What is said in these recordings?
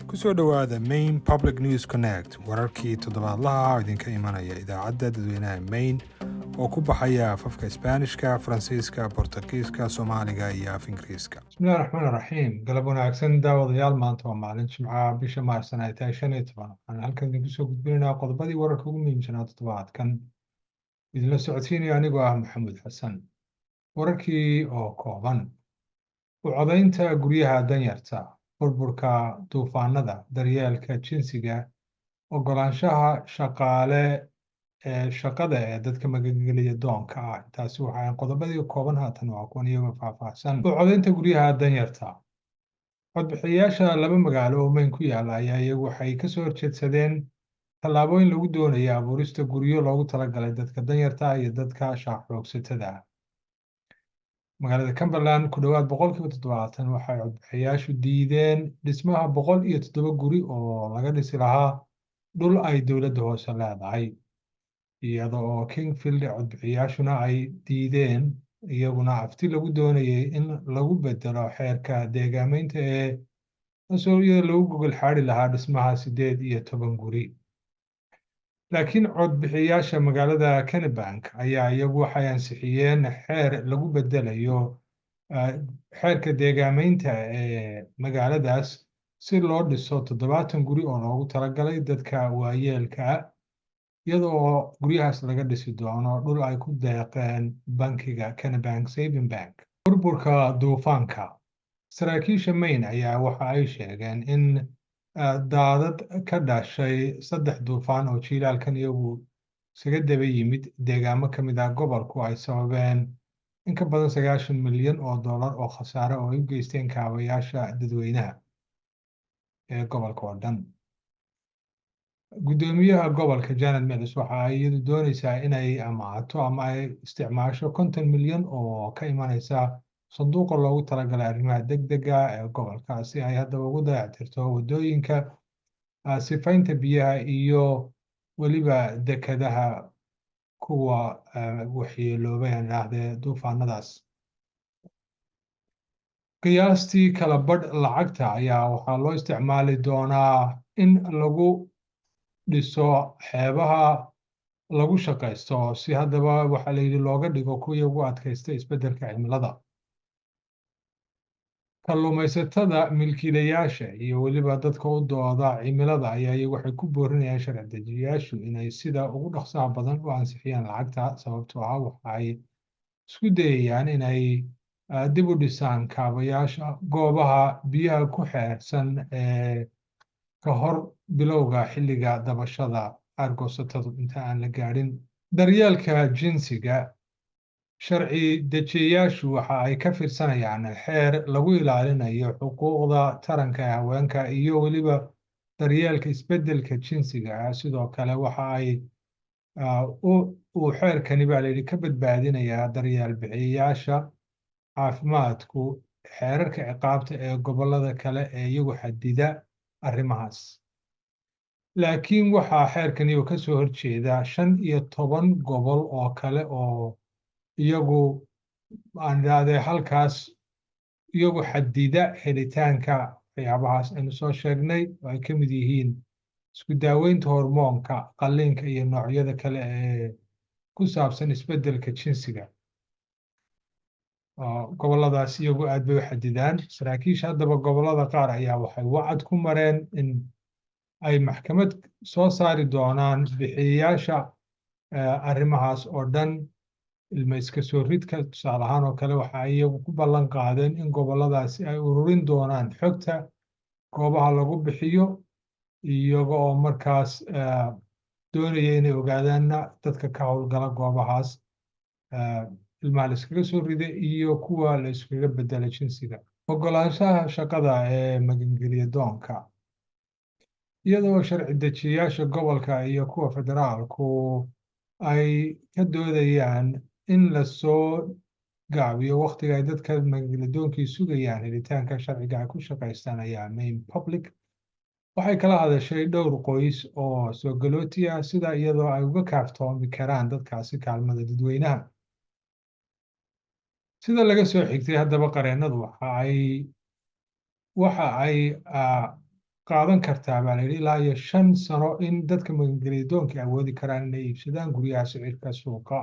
Kusoo dhowaada Maine Public News Connect, wararkii toddobaadlaha oo idinka imanaya idaacadda dadweynaha Maine oo ku baxaya afafka Isbaanishka, Faransiiska, Bortugiiska, Soomaaliga iyo af Ingiriiska. Bismillahi raxmaan raxiim. Galab wanaagsan, daawadayaal. Maanta waa maalin Jimcaha, bisha Maarsan ay tahay 15. Waxaan halkan idinku soo gudbinaynaa qodobadii wararka ugu muhiimsanaa toddobaadkan. Idinla socodsiinaya anigoo ah Maxamuud Xasan. Wararkii oo kooban: u codaynta guryaha danyarta, burburka duufaanada, daryeelka jinsiga, ogolaanshaha shaqaale ee shaqada ee dadka magangeliya doonka ah. Intaasi waxay qodobadii kooban, haatan waa kuwan iyagoo faahfaahsan. U codaynta guryaha danyarta. Codbixiyayaasha laba magaalo oo Maine ku yaala ayaa iyagu waxay kasoo horjeedsadeen tallaabooyin lagu doonaya abuurista guryo loogu talagalay dadka danyarta iyo dadka shaaxoogsatada ah. Magaalada Cumberland, ku dhowaad 70% waxay codbixiyayaashu diideen dhismaha 107 guri oo laga dhisi lahaa dhul ay dowladda hoose leedahay, iyada oo Kingfield codbixiyayaashuna ay diideen iyaguna afti lagu doonayay in lagu bedelo xeerka deegaameynta ee taasoo iyada lagu gogol xaari lahaa dhismaha 18 guri. Laakiin codbixiyayaasha magaalada Kennebunk ayaa iyagu waxay ansixiyeen xeer lagu bedelayo xeerka deegaameynta ee magaaladaas si loo dhiso 70 guri oo loogu talagalay dadka waayeelka ah, iyadoo guryahaas laga dhisi doono dhul ay ku deeqeen bankiga Kennebunk Saving Bank. Burburka duufaanka. Saraakiisha Maine ayaa waxa ay sheegeen in daadad ka dhashay saddex duufaan oo jiilaalkan iyagu isaga daba yimid deegaamo ka mid ah gobolku ay sababeen in ka badan $90 milyan oo khasaare oo ay u geysteen kaabayaasha dadweynaha ee gobolka oo dhan. Guddoomiyaha gobolka Janet Mills waxa ay iyadu dooneysaa inay amaahato ama ay isticmaasho 50 milyan oo ka imaneysa sanduuqa loogu talagalay arrimaha degdega ee gobolka si ay haddaba ugu dayactirto waddooyinka, sifaynta biyaha iyo weliba dekedaha kuwa waxyeeloobay, aan idhaahdee, duufaanadaas. Qiyaastii kala badh lacagta ayaa waxaa loo isticmaali doonaa in lagu dhiso xeebaha lagu shaqaysto, si haddaba waxaa la yidhi looga dhigo kuwii ugu adkaysta isbeddelka cimilada. Kalluumaysatada, milkiilayaasha iyo weliba dadka u dooda cimilada ayaa iyagu waxay ku boorinayaan sharci dejiyayaashu inay sida ugu dhaqsaha badan u ansixiyaan lacagta, sababtoo ah waxa ay isku dayayaan inay dib u dhisaan kaabayaasha goobaha biyaha ku xeersan ee ka hor bilowga xilliga dabashada aargoosatadu inta aan la gaadhin. Daryeelka jinsiga. Sharci dejiyayaashu waxa ay ka fiirsanayaan xeer lagu ilaalinayo xuquuqda taranka ee haweenka iyo weliba daryeelka isbeddelka jinsiga ah. Sidoo kale waxa ay uu xeerkani, baa layidhi, ka badbaadinayaa daryeel bixiyayaasha caafimaadku xeerarka ciqaabta ee gobollada kale ee iyagu xadida arrimahaas. Laakiin waxaa xeerkani uu kasoo horjeedaa 15 gobol oo kale oo iyagu, aan idhaahdee, halkaas iyagu xadida helitaanka waxyaabahaas aynu soo sheegnay, oo ay ka mid yihiin isku daaweynta hormoonka, qalliinka iyo noocyada kale ee ku saabsan isbeddelka jinsiga. Gobolladaas iyagu aad bay u xadidaan. Saraakiisha haddaba gobollada qaar ayaa waxay wacad ku mareen in ay maxkamad soo saari doonaan bixiyayaasha arrimahaas oo dhan, ilma iska soo ridka tusaale ahaan oo kale. Waxa ay iyagu ku ballan qaadeen in gobolladaasi ay ururin doonaan xogta goobaha lagu bixiyo, iyaga oo markaas doonaya inay ogaadaanna dadka ka howlgala goobahaas ilmaha la iskaga soo riday iyo kuwa la iskaga bedela jinsiga. Ogolaanshaha shaqada ee magangeliya doonka. Iyadoo sharci dejiyayaasha gobolka iyo kuwa federaalku ay ka doodayaan in lasoo gaabiyo wakhtiga ay dadka magangelidoonkii sugayaan helitaanka sharciga ay ku shaqaystaan, ayaa Maine Public waxay kala hadashay dhowr qoys oo soo galooti ah sida iyadoo ay uga kaaftoomi karaan dadkaasi kaalmada dadweynaha. Sida laga soo xigtay haddaba qareennadu, waxa ay Qaadan kartaa baa layidhi ilaa iyo 5 sano in dadka magangelyadoonka awoodi karaan inay iibsadaan guryaha sicirka suuqa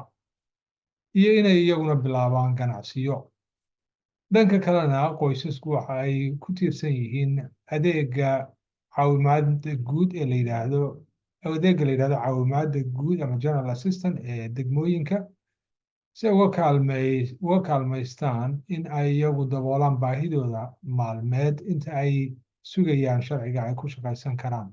iyo inay iyaguna bilaabaan ganacsiyo. Dhanka kalena, qoysasku waxa ay ku tiirsan yihiin adeega caawimaadda guud ee la yidhaahdo, adeega la yidhahdo caawimaadda guud ama general assistance ee degmooyinka, si ay uga kaalmaystaan in ay iyagu daboolaan baahidooda maalmeed inta ay sugayaan sharciga ay ku shaqaysan karaan.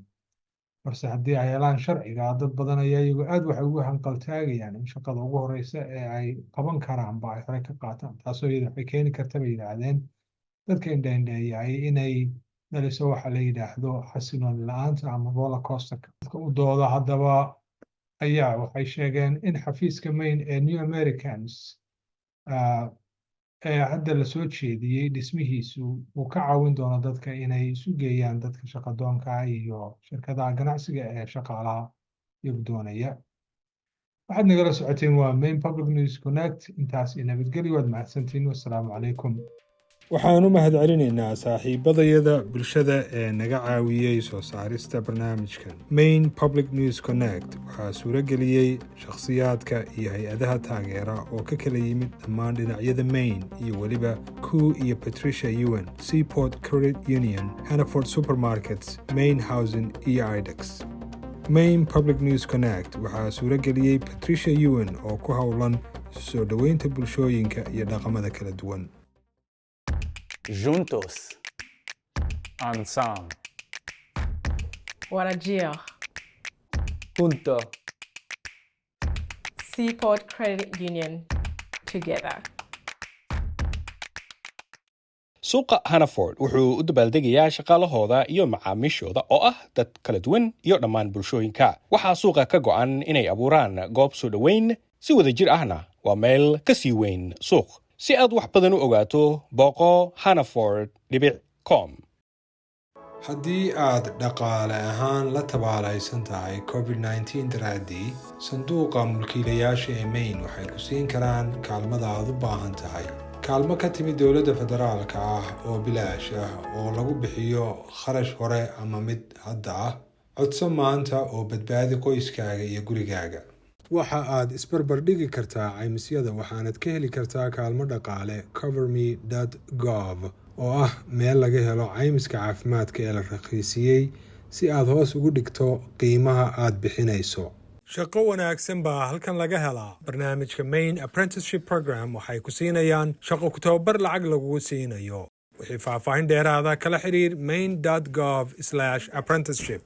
Balse haddii ay helaan sharciga, dad badan ayaa iyagu aad waxay ugu hanqaltaagayaan in shaqada ugu horeysa ee ay qaban karaanba ay hore ka qaataan, taasoo iyada waxay keeni karta, bay yidhaahdeen dadka indhaindheeyay, inay dhaliso waxa la yidhaahdo xasilooni la-aanta ama roller coasterka. Dadka u dooda haddaba ayaa waxay sheegeen in xafiiska Maine ee New Americans ee hadda lasoo jeediyey dhismihiisu uu ka caawin doono dadka inay isu geeyaan dadka shaqadoonka iyo shirkadaha ganacsiga ee shaqaalaha iyagu doonaya. Waxaad nagala socoteen waa Maine Public News Connect. Intaas iyo nabadgelyo, waad mahadsantiin, wassalaamu calaykum. Waxaan u mahadcelinaynaa saaxiibadayada bulshada ee naga caawiyey soo saarista barnaamijkan. Maine Public News Connect waxaa suuro geliyey shakhsiyaadka iyo hay-adaha taageera oo ka kala yimid dhammaan dhinacyada Maine, iyo weliba Koo iyo Patricia Yuen, Seaport Credit Union, Hannaford Supermarkets, Maine Housing iyo IDEX. Maine Public News Connect waxaa suuro geliyey Patricia Yuen oo ku howlan soo dhoweynta bulshooyinka iyo dhaqamada kala duwan. Juntos. Ensemble. Wadajir. Junto. Seaport Credit Union. Together. Suuqa Hannaford wuxuu u dabaaldegayaa shaqaalahooda iyo macaamiishooda oo ah dad kala duwan iyo dhammaan bulshooyinka. Waxaa suuqa ka go'an inay abuuraan goob soo dhoweyn si wada jir ahna waa meel ka sii weyn suuq. Si aad wax badan u ogaato, booqo hannaford.com. Haddii aad dhaqaale ahaan la tabaalaysan tahay COVID-19 daraaddii, sanduuqa mulkiilayaasha ee Maine waxay ku siin karaan kaalmada aad u baahan tahay. Kaalmo ka timid dowladda federaalka ah oo bilaash ah oo lagu bixiyo kharash hore ama mid hadda ah. Codso maanta oo badbaadi qoyskaaga iyo gurigaaga. Waxa aad isbarbar dhigi kartaa caymisyada waxaanad ka heli kartaa kaalmo dhaqaale coverme gov, oo ah meel laga helo caymiska caafimaadka ee la rakhiisiyey si aad hoos ugu dhigto qiimaha aad bixinayso. Shaqo wanaagsan baa halkan laga helaa. Barnaamijka Maine Apprenticeship Program waxay ku siinayaan shaqo ku tababar lacag lagugu siinayo. Wixii faahfaahin dheeraada, kala xiriir maine gov apprenticeship.